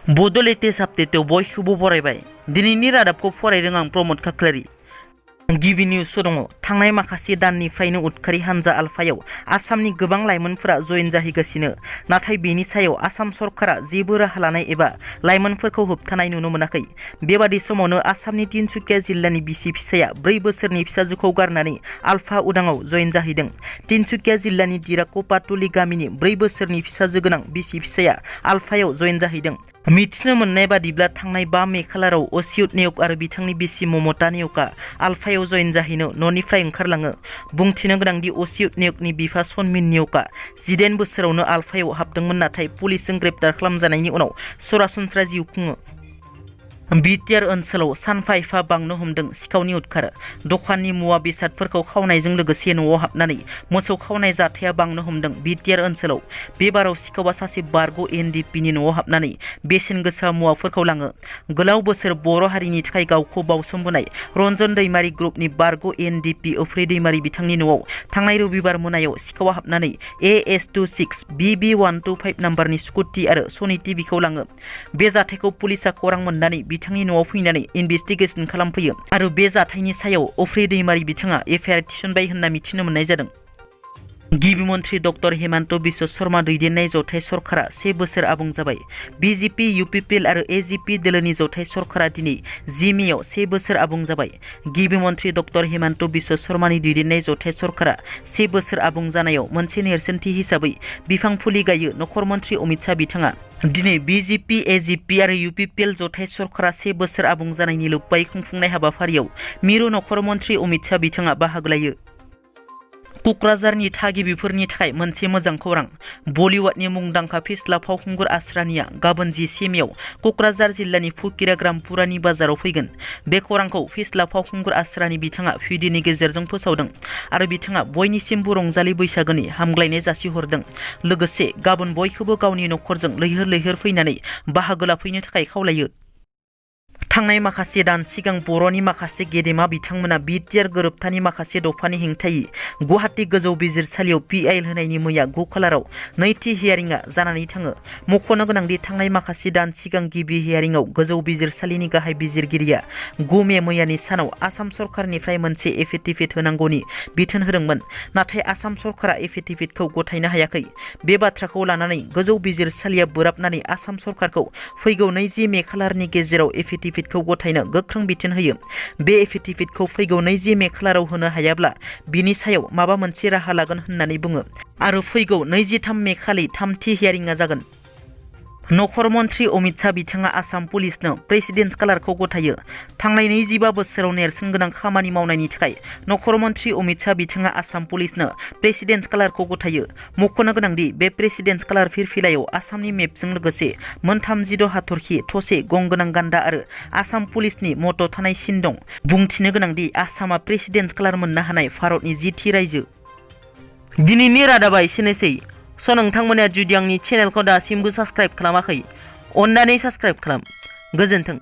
बड' लेटेस्ट आपडेटआव बयखौबो बरायबाय। दिनैनि रादाबखौ फरायदों आं प्रमद खाख्लारि। गिबि निउसआव दङ थांनाय माखासे दाननिफ्रायनो उदखारि हानजा आलफायाव आसामनि गोबां लाइमोनफोरा जयेन जाहैगासिनो, नाथाय बेनि सायाव आसाम सरकारा जेबो राहा लानाय एबा लाइमोनफोरखौ होबथानाय नुनो मोनाखै। बेबादि समावनो आसामनि तिनसुकिया जिल्लानि बिसि फिसाया 4 बोसोरनि फिसाजोखौ गारनानै आलफा उदाङाव जयेन जाहैदों। तिनसुकिया जिल्लानि दिराक'पातुलि गामिनि 4 बोसोरनि फिसाजो गोनां बिसि फिसाया आलफायाव जयेन जाहैदों। मिथिनो मोननाय बादिब्ला थांनाय 5 मे खालाराव अच्युत नेउग आरो बिथांनि बिसि ममता नेउगआ आलफायाव जयेन जाहैनो न'निफ्राय ओंखारलाङो। बुंथिनो गोनांदि अच्युत नेउगनि बिफा सनमिन नेउगआ 19 बोसोरावनो आलफायाव हाबदोंमोन, नाथाय पुलिसजों ग्रेप्तार खालामजानायनि उनाव सरासनस्रा जिउ खुङो। BTR ओनसोलाव सानफा एफा बांनो हमदों सिखावनि उदखार। दखाननि मुवा बेसादफोरखौ खावनायजों लोगोसे न'आव हाबनानै मोसौ खावनाय जाथाया बांनो हमदों। BTR ओनसोलाव बे बाराव सिखावा सासे बारग' NDFB न'आव हाबनानै बेसेन गोसा मुवाफोरखौ लाङो। गोलाव बोसोर बर' हारिनि थाखाय गावखौ बावसोमबोनाय रन्जन दैमारि ग्रुपनि बारग' NDFB अफ्रि दैमारि बिथांनि न'आव थांनाय रबिबार मोनायाव सिखावा हाबनानै AS26 BB125 नाम्बारनि स्कुटि आरो सनि टिभिखौ लाङो। बे जाथायखौ पुलिसा खौरां मोननानै बिथांनि न'आव फैनानै इनभेस्टिगेसन खालामफैयो आरो बे जाथायनि सायाव अफ्रि दैमारि बिथाङा FIR थिसनबाय होनना मिथिनो मोननाय जादों। गिबि मन्थ्रि डक्टर हेमन्त बिश्व शर्मा दैदेननाय जथाय सरकारा 1 बोसोर आबुं जाबाय। BJP, UPPL आरो AGP दोलोनि जथाय सरकारा दिनै 10 मेआव 1 बोसोर आबुं जाबाय। गिबि मन्थ्रि डक्टर हेमन्त बिश्व शर्मानि दैदेननाय जथाय सरकारा 1 बोसोर आबुं जानायाव मोनसे नेरसोनथि हिसाबै बिफां फुलि गायो नखर मन्थ्रि अमित शाह बिथाङा। दिनै BJP, AGP आरो UPPL जथाय सरकारा 1 बोसोर आबुं जानायनि लोब्बायै खुंफुंनाय हाबाफारियाव मिरु नखर मन्थ्रि अमित शाह बिथाङा बाहागो लायो। क'क्राझारनि थागिबिफोरनि थाखाय मोनसे मोजां खौरां। बलिउडनि मुंदांखा फिस्ला फावखुंगुर आस्रानीआ गाबोन 10 मेआव क'क्राझार जिल्लानि फुकिराग्रामपुरानि बाजाराव फैगोन। बे खौरांखौ फिस्ला फावखुंगुर आस्रानी बिथाङा भिडिअ'नि गेजेरजों फोसावदों आरो बिथाङा बयनिसिमबो रंजालि बैसागोनि हामग्लायनाय जासिहरदों। लोगोसे गाबोन बयखौबो गावनि नखरजों लैहोर लैहोर फैनानै बाहागो लाफैनो थाखाय खावलायो। थांनाय माखासे दान सिगां बर'नि माखासे गेदेमा बिथांमोना BTR गोरोबथानि माखासे दफानि हेंथायै गुवाहाटी गोजौ बिजिरसालियाव PIL होनायनि मैया 9 खालाराव नैथि हियारिंआ जानानै थाङो। मख'नो गोनांदि थांनाय माखासे दान सिगां गिबि हियारिंआव गोजौ बिजिरसालिनि गाहाय बिजिरगिरिया 9 मे मैयानि सानाव आसाम सरकारनिफ्राय मोनसे एफिडेभिट होनांगौनि बिथोन होदोंमोन, नाथाय आसाम सरकारा एफिडेभिटखौ गथायनो हायाखै। बे बाथ्राखौ लानानै गोजौ बिजिरसालिया बोराबनानै आसाम सरकारखौ फैगौ 20 मे खालारनि गेजेराव एफिडेभिटखौ गथायनो गोख्रों बिथोन होयो। बे एफिडेभिटखौ फैगौ 20 मे खालाराव होनो हायाब्ला बिनि सायाव माबा मोनसे राहा लागोन होननानै बुङो आरो फैगौ 23 मे खालि थामथि हियारिंआ जागोन। नखर मन्थ्रि अमित शाह बिथाङा आसाम पुलिसनो प्रेसिडेन्स कालारखौ गथायो। थांनाय 25 बोसोराव नेरसोन गोनां खामानि मावनायनि थाखाय नखर मन्थ्रि अमित शाह बिथाङा आसाम पुलिसनो प्रेसिडेन्स कालारखौ गथायो। मख'नो गोनांदि बे प्रेसिडेन्स कालार फिरफिलायाव आसामनि मेपजों लोगोसे मोन 36 हाथरखि, थसे गं गोनां गान्दा आरो आसाम पुलिसनि मट' थानाय सिन दं। बुंथिनो गोनांदि आसामा प्रेसिडेन्स कालार मोननो हानाय भारतनि 10थि रायजो। दिनैनि रादाबा एसेनोसै। नोंथांमोना जुदि आंनि चेनेलखौ दासिमबो साबस्क्राइब खालामाखै, अन्नानै साबस्क्राइब खालाम। गोजोन्थों।